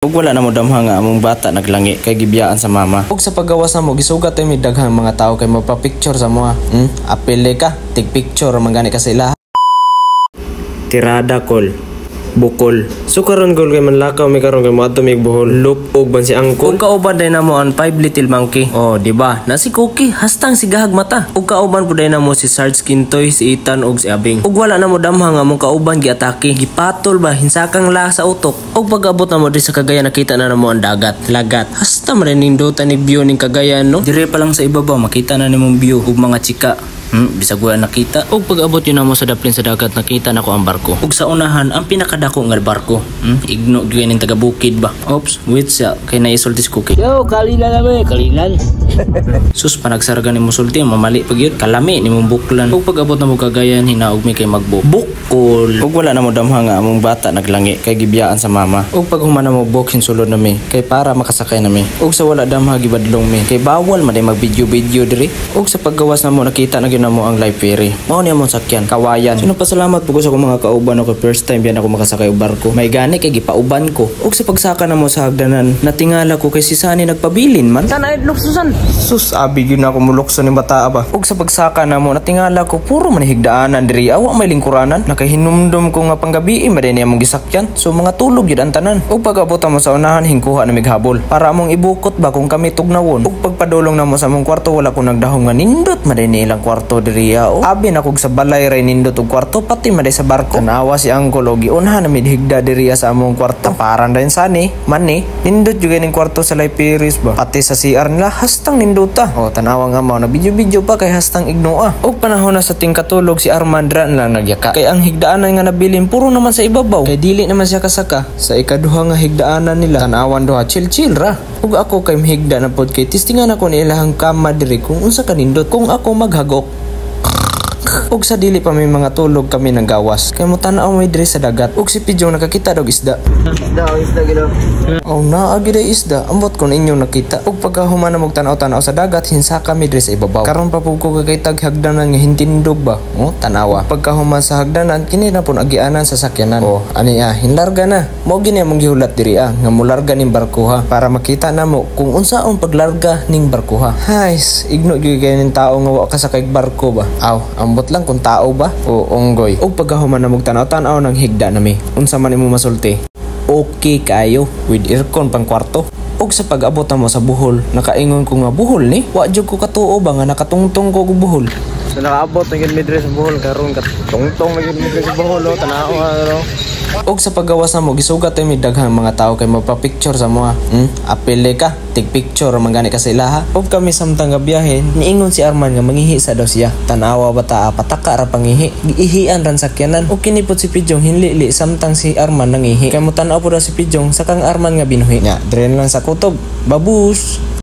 Ug wala na mo damha nga among bata naglangi kay gibiyaan sa mama. Ug sa paggawas namo, gisugat mi daghang mga tao kay magpa-picture sa mga. Apele ka, tig picture man gani ka sila. Tirada kol. Bukol. So karon gol kay manlakaw mi karon kay moadto mig Bohol. Lupog ban si angkol. Ug kauban day namo ang five little monkey. Oh, di ba? Na si Cookie hastang si gahag mata. Ug kauban pud day namo si Sarge Kintoy, si Ethan ug si Abing. Ug wala namo damha nga among kauban giatake. Gipatol ba hinsakang la sa utok. Ug pag-abot namo diri sa Cagayan, nakita na namo ang dagat. Lagat. Hasta man nindutan ni view ning Cagayan, no. Dire pa lang sa ibabaw makita na nimong view ug mga chika. Bisag wala nakita. Ug pag-abot yun namo sa daplin sa dagat, nakita nako ang barko. Ug sa unahan ang pinakadako nga barko. Igno gyud ning taga bukid ba. Oops, wait siya kay naisulti si Cookie. Yo, kalilan na ba? Kalilan. Sus, panagsarga ni musulti, mamali pag yun. Kalami ni mong buklan. Ug pag-abot na mo Cagayan, hinaog mi kay magbuk. Bukol. Ug wala na mo damha nga among bata naglangi kay gibiyaan sa mama. Ug pag human na mo buk, hinsulod na mi kay para makasakay na mi. Ug sa wala damha, gibadlong mi kay bawal man day mag video-video diri. Ug sa paggawas na mo, nakita na gyud namo ang live ferry. Mao ni among sakyan, kawayan. Sino pasalamat po ko sa akong mga kauban ako, first time yan ako makasakay og barko. May gani kay gipauban ko. Ug sa pagsaka na mo sa hagdanan, natingala ko kay si Sani nagpabilin man. Sana ay luksusan. Sus, abi gyud na ako mulukso ni bata ba. Ug sa pagsaka na mo, natingala ko puro man higdaanan diri, awa may lingkuranan. Nakahinumdum ko nga panggabi man din among gisakyan. So mga tulog gyud ang tanan. Ug pag-abot mo sa unahan, hingkuha na mighabol. Para among ibukot ba kung kami tugnawon. Ug pagpadulong na mo sa among kwarto, wala ko nagdahom nga nindot man din ilang kwarto diri o. Abi na kog sa balay ray nindot og kwarto, pati man sa barko. Tanawa si angkol og giunhan na midhigda diri sa among kwarto. Taparan din sani, mani, nindot jud ning kwarto sa Life Paris ba. Pati sa CR nila hastang nindota. O tanawa nga mao na video-video pa kay hastang ignoa. Og panahon na sa tingkatulog, si Armand ra lang nagyaka. Kay ang higdaanan nga nabilin puro naman sa ibabaw. Kay dili naman siya kasaka sa ikaduha nga higdaanan nila. Tanawan duha, chill chill ra. Ug ako kay mahigda na pod kay tistingan ako ni ilahang kama diri kung unsa kanindot kung ako maghagok. Ug sa dili pa may mga tulog, kami nang gawas. Kay mo tan-aw may diri sa dagat. Ug si Pidjong nakakita daw isda. Isda, oh, isda gilo. Oh, naa gyud ay isda. Ambot kon inyong nakita. Ug pagkahuman na tanaw-tanaw sa dagat, hinsa kami diri sa ibabaw. Karon pa pud ko kakitag hagdanan nga hintindog ba. Oh, tanawa. Pagkahuman sa hagdanan, kini na pun agianan sa sakyanan. Oh, ani ah, hinlarga na. Mao gini among gihulat diri ah, nga mularga ning barko ha, para makita namo kung unsaon paglarga ning barko ha. Hays, igno gyud kay ning tao nga wa kasakay barko ba. Aw, ambot lang kung tao ba o unggoy. Ug pagkahuman na tanaw-tanaw, nang higda nami. Unsa man imo masulti? Okay kaayo with aircon pang kwarto. Ug sa pag-abot mo sa Bohol, nakaingon ko nga Bohol ni, wa jud ko katuo ba nga nakatungtong ko og Bohol. So nakaabot na gyud mi diri sa Bohol karon, katungtong na gyud mi diri sa Bohol, oh, tanawa ano. Ug sa paggawas namo, gisugat mi daghang mga tao kay magpa-picture sa mga. Apele ka, tig picture man gani ka sa ilaha. Ug kami samtang nga biyahe, niingon si Arman nga mangihi sa daw siya. Tanawa bata, pataka ra pangihi. Giihian ran sakyanan. Ug kini pud si Pidjong hinlili samtang si Arman nangihi. Kay mo tan-aw pud daw si Pidjong sa kang Arman nga binuhi. Nya, dire lang sa kutob. Babus.